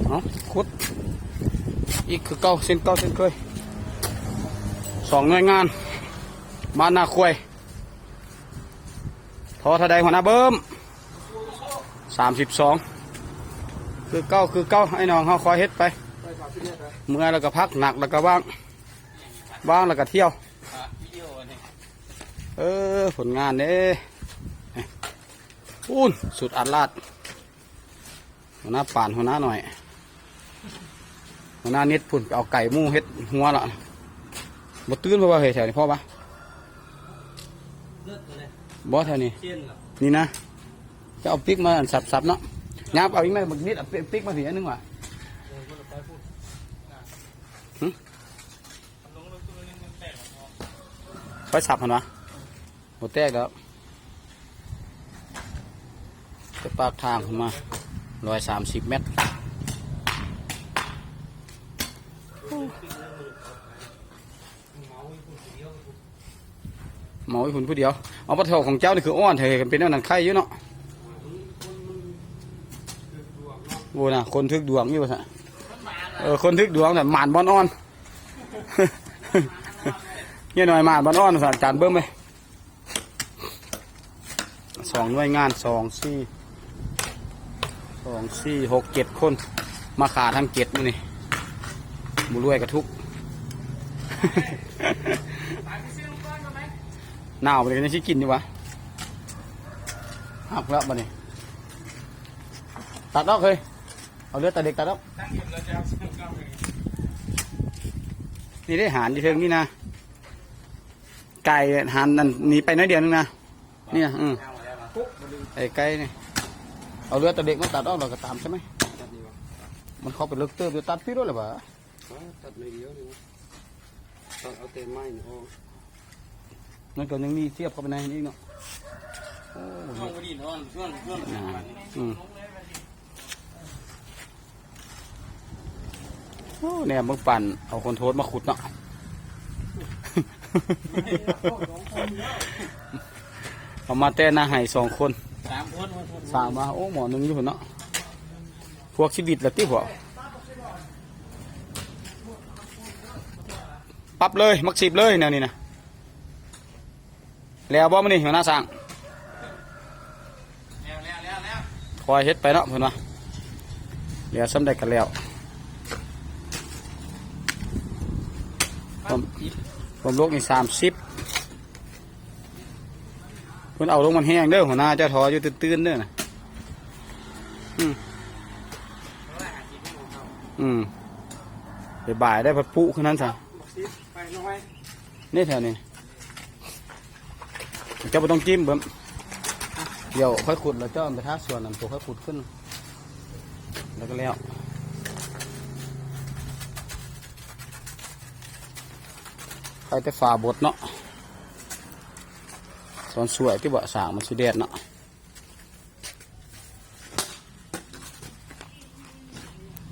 ເອົາ ຂຸດອີກຄືເກົ່າ ເຊັ່ນເກົ່າເຊັ່ນເຄີຍ. ສອງໜ່ວຍງານ ບ້ານນາຄວາຍ. ທໍ່ເທົ່າໃດ ຫົວໜ້າເບິ່ມ? ສາມສິບສອງ. ຄືເກົ່າ ຄືເກົ່າ ໄອ້ນ້ອງເຮົາຄອຍເຮັດໄປ. ເມື່ອຍແລ້ວກໍພັກ, ໜັກແລ້ວກໍວາງ, ວາງແລ້ວກໍທ່ຽວ. ເອີ ຜົນງານເດ້. ພຸ້ນ ສຸດອາດລາດ. ຫົວໜ້າປານ ຫົວໜ້ານ້ອຍ ຫົວໜ້ານິດພຸ້ນ ໄປເອົາໄກ່ໝູ່ເຮັດຫົວລະ. ບໍ່ຕື່ນ ເພາະວ່າ ເຮີ້ຍ ແຖວນີ້ພໍປະ? ບໍ່ ແຖວນີ້ ນີ້ນະ. ຈະເອົາປິກມາອັນສັບໆເນາະ. ຍາບເອົາອີກແມ່ ບັກນິດ ເອົາປິກມາພີ້ອັນໜຶ່ງຫວາ. ຫຶ? ໄປສັບຫັ້ນຫວາ. ບໍ່ແຕກດອກ. ຈະປາກທາງຂຶ້ນມາ ຮ້ອຍສາມສິບແມັດ. ເມົາຢູ່ພຸ້ນຜູ້ດຽວ. ເອົາ ປະໂຖ ຂອງເຈົ້ານີ້ຄືອ່ອນແທ້. ຄັນເປັນແນວນັ້ນໄຄຢູ່ເນາະ. ໂອ້ນະ ຄົນຖືກດວງຢູ່ວ່າຊັ້ນ. ເອີ ຄົນຖືກດວງນະ ໝານບ່ອນອ່ອນ. ເຮຍນ້ອຍໝານບ່ອນອ່ອນວ່າຊັ້ນ. ຈານເບິ່ງໄປ ສອງໜ່ວຍງານ ສອງ ສີ່ ສອງ ສີ່ ຫົກ ເຈັດຄົນ ມາຂາທັງເຈັດມື້ນີ້. ບໍ່ລວຍກະທຸກ. ໜາວປານນີ້ກໍຍັງຊິກິນຢູ່ຫວາ. ຫັກແລ້ວບາດນີ້. ຕັດອອກເຮີ້ຍ. ເອົາເລືອດຕາເດັກຕັດອອກ. ນີ້ເດ້ ຫານຢູ່ເທິງນີ້ນະ. ໄກ່ຫານນັ້ນໜີໄປໜ້ອຍດຽວໜຶ່ງນະ. ນີ້ນະ ອື ໄອ້ໄກ່ນີ້. ເອົາເລືອດຕາເດັກມາຕັດອອກ ແລ້ວກໍຕາມໃຊ່ໄໝ? ມັນເຂົ້າໄປເລິກເຕີບຢູ່. ຕັດພີ້ໂລດລະຫວາ. ຕັດໜ້ອຍດຽວນີ້ນະ. ຕັດເອົາແຕ່ໄມ້ນີ້ອອກ. ມັນກໍຍັງມີສຽບເຂົ້າໄປໃນນັ້ນອີກເນາະ. ໂອ້ ເອົາດິນອ່ອນ ຊ່ວງ ຊ່ວງ ອ່າ ອືມ. ໂອ້ ແນມເບິ່ງປານເອົາຄົນໂທດມາຂຸດເນາະ. ເອົາມາແຕ່ໜ້າໄຮ່ສອງຄົນ ສາມຄົນ ສາມວ່າ. ໂອ້ ໝໍໜຶ່ງຢູ່ພຸ້ນເນາະ. ພວກຊີວິດລະຕິພວກ. ປັບເລີຍ ມັກສິບເລີຍແນວນີ້ນະ. ແລ້ວບໍ່ມື້ນີ້ ຫົວໜ້າຊ່າງ? ແລ້ວ ແລ້ວ ແລ້ວ ແລ້ວ. ຄ່ອຍເຮັດໄປເນາະ ເພິ່ນວ່າ. ແລ້ວສ່ຳໃດກໍແລ້ວ. ຄວາມ ຄວາມລົກນີ້ສາມສິບ. ເພິ່ນເອົາລົງມັນແຮງເດີ ຫົວໜ້າເຈົ້າ. ທໍຢູ່ຕື່ນໆເດີນະ. ອືມ ອືມ. ບາຍບາຍໄດ້ ພັດປຸຄືນັ້ນຊະ. ນີ້ແຖວນີ້ ເຈົ້າບໍ່ຕ້ອງຈິ້ມເບິ່ງ. ດຽວຄ່ອຍຂຸດ ແລ້ວເຈົ້າໄປທາກສວນນັ້ນ ໂຕຄ່ອຍຂຸດຂຶ້ນ ແລ້ວກໍແລ້ວ. ໃສ່ແຕ່ຝາບົດເນາະ. ສອນສວຍຕິບໍ່ ສ້າງມັນຊິແດດເນາະ.